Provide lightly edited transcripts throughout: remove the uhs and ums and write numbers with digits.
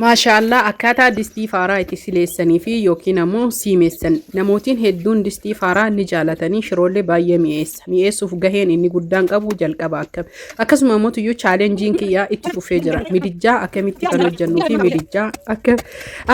Maashaallah, akkaataa distii faaraa itti sileessanii fi yookiin ammoo siimeessan. Namootiin hedduun distii faaraa ni jaalatanii, shiroollee baay'ee mi'eessa. Mi'eessuuf gaheen inni guddaan qabu jalqaba akkam. Akkasuma ammoo tuyyuu chaalenjiin kiyyaa itti fufee jira. Midijjaa akkamitti kan hojjennuu fi midijjaa akka.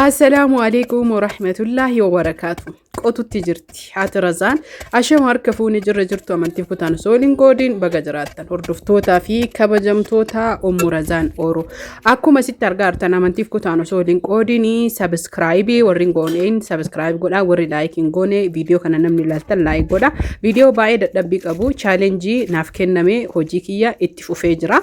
Assalaamu alaikum warahmatullaahi wabarakaatu. Qotutti jirti. Haati Razaan ashama harka fuunee jirra jirtu amantiif kutaan osoo waliin qoodiin baga jiraattan hordoftootaa fi kabajamtoota Ummu Razaan Ooroo. Akkuma sitti argaa jirtan amantiif kutaan osoo waliin qoodiin sabiskiraayibii warri hin gooneen sabiskiraayib godhaa, warri laayik hin goone viidiyoo kana namni ilaaltan laayik godha. Viidiyoo baay'ee dadhabbii qabu chaalenjii naaf kenname hojii kiyya itti fufee jira.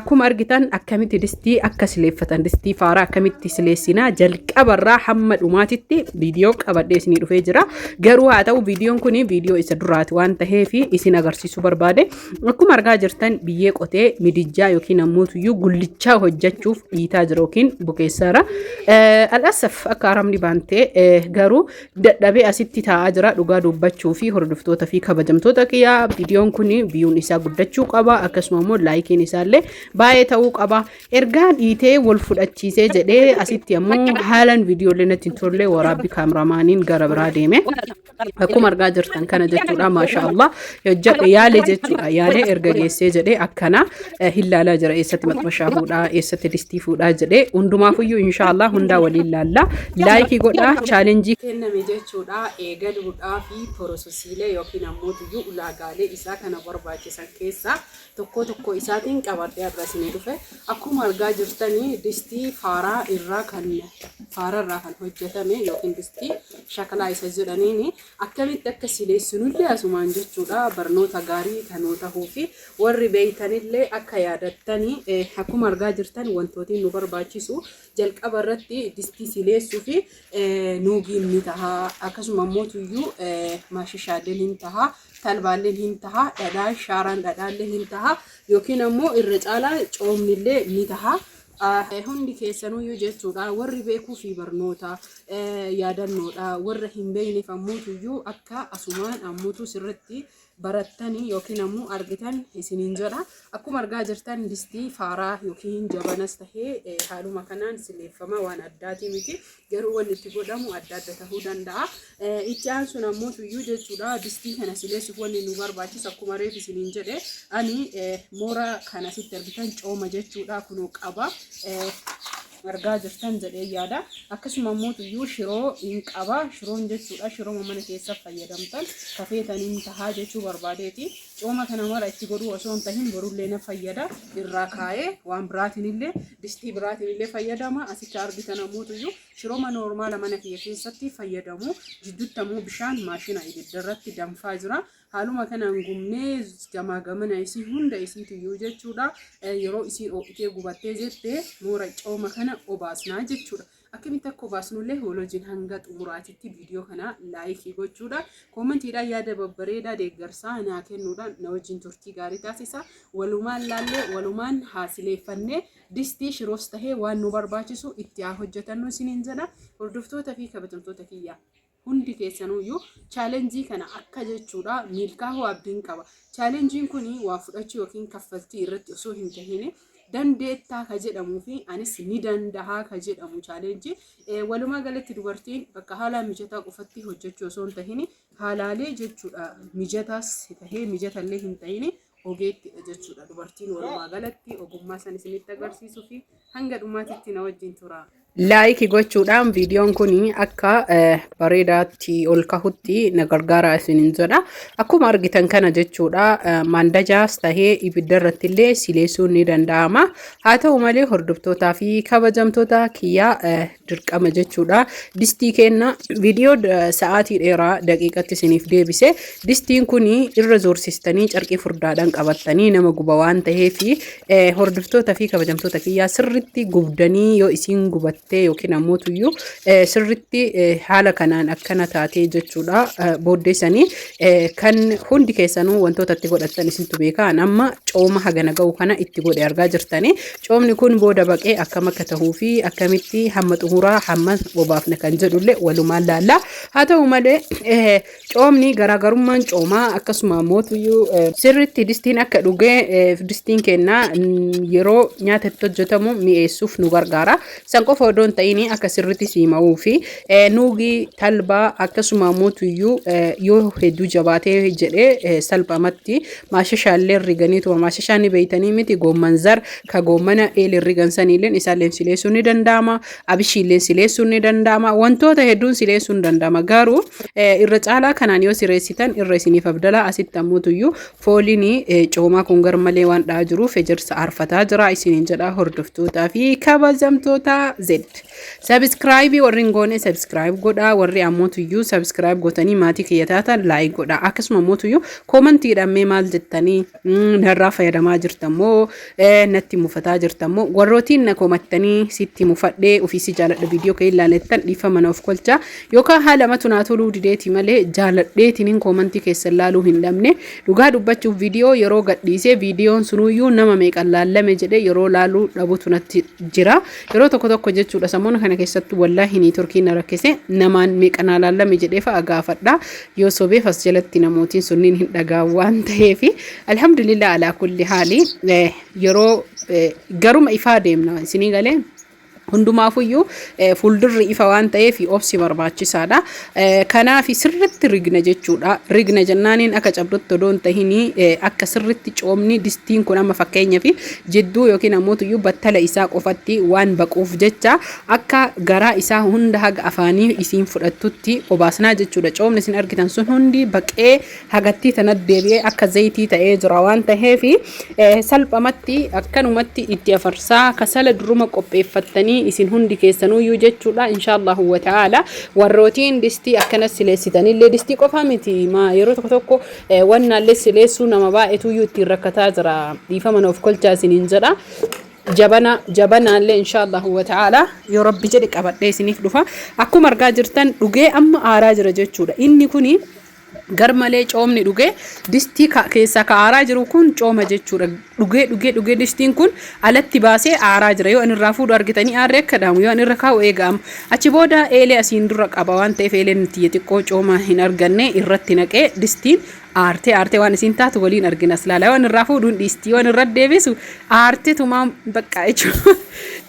Akkuma argitan akkamitti distii akka sileeffatan, distii faaraa akkamitti sileessinaa jalqabarraa hamma dhumaatitti viidiyoo qabadhee isinii dhufee jira. Garuu haa ta'u, viidiyoon kun viidiyoo isa duraati waan ta'eef isin agarsiisuu barbaade. Akkuma argaa jirtan biyyee qotee midijjaa yookiin ammoo tuyyuu gullichaa hojjechuuf dhiitaa jira yookiin bukeessaara. Al'asaf akka aramni baantee garuu dadhabee asitti taa'aa jira. Dhugaa dubbachuu fi hordoftoota fi kabajamtoota kiyyaa, viidiyoon kun biyuun isaa guddachuu qaba, akkasuma immoo laayikiin isaallee baay'ee ta'uu qaba. Ergaa dhiitee wal fudhachiisee jedhee asitti ammoo haalaan viidiyoolee natti hin tolle waraabbii kaameramaaniin gara biraa deeme. Akkuma argaa jirtan kana jechuudha, maasha Allah, hojjedhe yaale jechuudha. Yaalee erga geessee jedhee akkana hin laalaa jira, eessatti maxbashaa fuudhaa, eessatti distii fuudhaa jedhee. Hundumaafuyyuu insha Allah hundaa waliin laalla. Laayikii godhaa. Chaalenjii kenname jechuudha eegaluudhaa fi porosesiilee yookiin ammoo tuyyuu ulaagaalee isaa kana barbaachisan keessaa tokkoo tokkoo isaatiin qabadhee har'a isinii dhufe. Akkuma argaa jirtanii distii faaraa irraa kan faara irraa kan hojjetame yookiin distii shakalaa isa jedhaniin akkamitti akka sileessinullee asumaan jechuudha barnoota gaarii kanuu tahuu fi warri beeytanillee akka yaadattanii. Akkuma argaa jirtan wantootiin nu barbaachisu jalqaba irratti distii sileessuu fi nuugiin ni taha, akkasuma immoo tuyyuu maashishaalleen hin taha, talbaalleen hin taha, dhadhaan shaaraan dhadhaallee hin taha, yookiin ammoo irra caalaa coomnillee ni taha. Hundi keessanuyyuu jechuudha warri beekuu fi barnoota yaadannoodha, warra hin beekneef ammoo akka asumaan ammuutu sirritti barattanii yookiin ammoo argitan isiniin jedha. Akkuma argaa jirtan distii faaraa yookiin jabanas tahee haaluma kanaan sileeffama, waan addaatii miti. Garuu wanni itti godhamu adda adda tahuu danda'a. Itti aansuun ammoo tuyyuu jechuudha distii kana sileessuuf wanni nu barbaachisu, akkuma reef isiniin jedhe, ani moora kana sitti argitan cooma jechuudha kunoo qaba. Argaa jirtan jedhee yaada. Akkasuma ammoo tuyyuu shiroo hin qaba. Shiroon jechuudha shiroo mana keessa fayyadamtan kafeetaniin tahaa jechuu barbaadeeti. Cooma kana mara itti godhuu osoo hin tahin borullee na fayyada. Irraa kaa'ee waan biraatiin illee, distii biraatiin illee fayyadama. Asitti argitan ammoo tuyyuu shirooma noormaala mana kiyya keessatti fayyadamu. Jidduutti ammoo bishaan maashina ibidda irratti danfaa jira. Haaluma kanaan gumnee gamaa gamana isii hunda isiituyyuu jechuudha. Yeroo isiin ho'itee gubattee jette moora cooma kana obaasnaa jechuudha. Akkamitti akka obaasnullee wal wajjin hanga xumuraatitti viidiyoo kana laayikii gochuudha. Koomentiidhaan yaada babbareedaa deeggarsaa naa kennuudhaan na wajjin turtii gaarii taasisa. Walumaan laallee walumaan haasileeffannee distii shiroos tahee waan nu barbaachisu itti haa hojjetannu isiniin jedha. Hordoftoota fi kabajamtoota kiyyaa, hundi keessanuyyuu chaalenjii kana akka jechuudha milkaa'uu abdiin qaba. Chaalenjiin kun waa fudhachuu yookiin kaffaltii irratti osoo hin tahin dandeettaa ka jedhamuu fi anis ni dandahaa ka jedhamu chaalenjii. Walumaa galatti dubartiin bakka haalaan mijataa qofatti hojjechuu osoo hin tahin haalaalee jechuudha mijataas tahee mijatallee hin tahin ogeettidha jechuudha. Dubartiin walumaa galatti ogummaa san isinitti agarsiisuu fi hanga dhumaatitti na wajjin tura. Laayikii gochuudhaan viidiyoon kun akka bareedaatti ol kahutti na gargaara isiniin jedha. Akkuma argitan kana jechuudha maandajaas tahee ibidda irratti illee sileessuun ni danda'ama. Haa ta'u malee, hordoftootaa fi kabajamtoota kiyyaa, dirqama jechuudha. Distii kenna viidiyoo sa'aatii dheeraa daqiiqatti isiniif deebise. Distiin kun irra zoorsistanii carqii furdaadhaan qabattanii nama guba waan ta'eef, hordoftoota fi kabajamtoota kiyyaa, sirritti gubdanii yoo isiin gubattee yookiin ammoo tuyyuu sirritti haala kanaan akkana taatee jechuudha booddeessanii kan hundi keessanuu wantoota itti godhattan isintu beekaa. Amma cooma hagana ga'u kana itti godhe argaa jirtanii. Coomni kun booda baqee akkam akka tahuu fi akkamitti hamma xumuraa hamma obaafna kan jedhullee walumaan laalla. Haa ta'u malee, coomni garaagarummaan coomaa akkasuma mootuyyuu sirriitti distiin akka dhugee distiin kennaa yeroo nyaata itti hojjetamu mi'eessuuf nu gargaara. San qofa qofa odoo hin ta'in akka sirriitti siima'uu fi nuugii, talbaa, akkasuma ammoo tuyyuu yoo hedduu jabaatee jedhee salphamatti maashashaallee riganiituma, maashashaa ni beeytanii miti, goomman zar ka goommana eeleen rigan saniilleen isaalleen sileessuun ni danda'ama, abishiilleen sileessuun ni danda'ama, wantoota hedduun sileessuun ni danda'ama. Garuu irra caalaa kanaan yoo sireessitan irra isiniif abdalaa. Asitti ammoo tuyyuu fooliin coomaa kun garmalee waan dha'aa jiruuf ejersa aarfataa jira isiniin jedha. Hordoftootaa fi kabajamtoota Z. Subscribe warri hin goone subscribe godhaa, warri ammoo tuyyuu subscribe gootanii maatii kiyya taatan like godhaa. Akkasuma ammoo tuyyuu commentiidhaan mee maal jettanii, narraa fayyadamaa jirtan moo natti mufataa jirtan moo? Warrootiin na komattanii sitti mufadhee ofii si jaaladha viidiyoo kee ilaalettan, dhiifama na of kolcha, yookaan haala matu naa toluu dideeti malee jaaladheetiin commentii keessan laaluu hin dhabne. Dhugaa dubbachuuf viidiyoo yeroo gadhiisee viidiyoon sunuyyuu nama meeqan laallame jedhee yeroo laaluu dhabutu natti jira yeroo tokko tokko jechuudha. Samoona kana keessatti wallaahi networkiin na rakkise, namaan meeqanaa laallame jedhee fa'a gaafadha. Yoo sobeef as jalatti namootiin sunniin hin dhagaan waan ta'eef, alhamdulillah alaa kulli haali, yeroo garuma ifaa deemna isinii galee. Hundumaafuyyuu fuuldurri ifa waan ta'eef obsi barbaachisaadha. Kanaaf sirritti rigna jechuudha. Rigna jennaaniin akka cabdutti odoo hin tahinii akka sirritti coomni distiin kun amma fakkeenyaaf jidduu yookiin ammoo tuyyuu battala isaa qofatti waan baquuf jecha akka garaa isaa hunda haga afaanii isiin fudhattutti obaasnaa jechuudha. Coomni isin argitan sun hundi baqee hagattii tanatti deebi'ee akka zayitii ta'ee jira waan ta'eef salphamatti akkanumatti itti afarsaa kasala duruma qopheeffattanii isin hundi keessanuyyuu jechuudha. Inshaallahu wa ta'ala, warrootiin distii akkana sileessitanillee, distii qofa miti, yeroo tokko tokko wannaallee sileessuu nama baay'eetuyyuu ittiin rakkataa jira. Dhiifama of kolchaa isiniin jedha. Jabana jabanaallee inshaallahu wa ta'ala yoo Rabbi jedhe qabadhee isiniif dhufa. Akkuma argaa jirtan dhugee amma aaraa jira jechuudha. Inni kuni gar malee coomni dhugee distii keessaa ka aaraa jiru kun cooma jechuudha. Dhugee dhugee dhugee distiin kun alatti baasee aaraa jira. Yoo ani irraa fuudhu argitanii aarri akka dhaamu, yoo ani irra kaa'u eega'ama. Achi booda eelee asiin dura qaba waan ta'eef eeleen tiyya xiqqoo cooma hin arganne irratti naqee distiin aartee aartee waan isiin taatu waliin argina. As laala, yoo ani irraa fuudhu hin dhiisti, yoo ani irra deebisu aartee tumaa bakka jechuudha.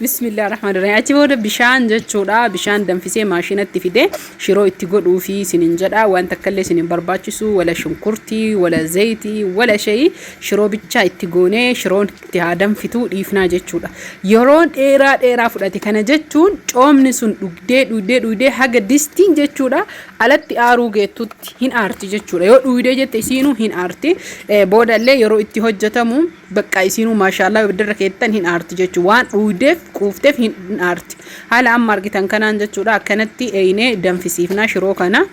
Bismillah rahmaan rahim. Achi booda bishaan jechuudha. Bishaan danfisee maashinatti fidee shiroo itti godhuu fi isinin jedha. Waan takka illee isinin barbaachisu, wala shunkurtii, wala zayitii, wala shayii, shiroo bichaa itti goonee shiroon itti haa danfituu dhiifnaa jechuudha. Yeroo dheeraa dheeraa fudhate kana jechuun coomni sun dhugdee dhugdee dhugdee haga distiin jechuudha alatti aaruu geettutti hin aarti jechuudha. Yoo dhugdee jette isiinuu hin aarti. Boodallee yeroo itti hojjetamu bakka isiinuu maashaallah ibiddarra keettan hin aarti jechuudha. Waan dhugdeef quufteef hin aarti. Haala amma argitan kanaan jechuudha, akkanatti eeyinee danfisiifnaa shiroo kana.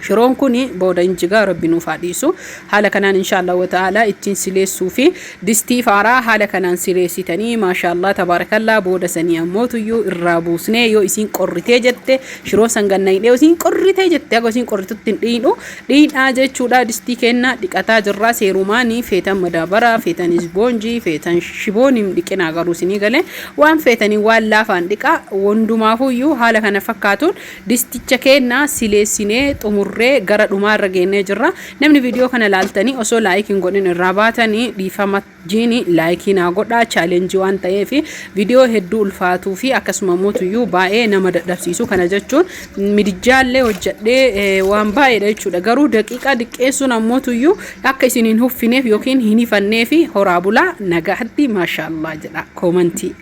Shiroon kun booda injigaa, Rabbi nuuf haa dhiisu. Haala kanaan inshaallah wa ta'ala ittiin sileessuu fi distii faaraa haala kanaan sileessitanii, maashaallah tabaarakallaa. Booda sanii ammoo tuyyuu irraa buusnee yoo isiin qorritee jette shiroo san ganna hidhee isiin qorritee jette haga isiin qorritutti hin dhiidhu dhiidhaa jechuudha. Distii kennaa dhiqataa jirraa seerumaanii, feetan madaabaraa, feetan isboonjii, feetan shiboon hin dhiqinaa, garuu isinii galee waan feetanii waan laafaan dhiqaa. Wondumaafuyyuu haala kana fakkaatuun disticha keenna sileessinee xumurree gara dhumaarra geennee jirra. Namni viidiyoo kana laaltanii osoo like hin godhin irraa baatanii, dhiifama jiini like naa godhaa. Challenge waan ta'eef viidiyoo hedduu ulfaatuu fi akkasuma mootuyyuu baay'ee nama dadhabsiisu kana jechuun midijjaallee hojjedhee waan baay'eedha jechuudha. Garuu daqiiqaa diqqeessuun ammootuyyuu akka isin hin huffineef yookiin hin hifanneef. Horaa bulaa, nagaatti, maashaallah jedha commentii.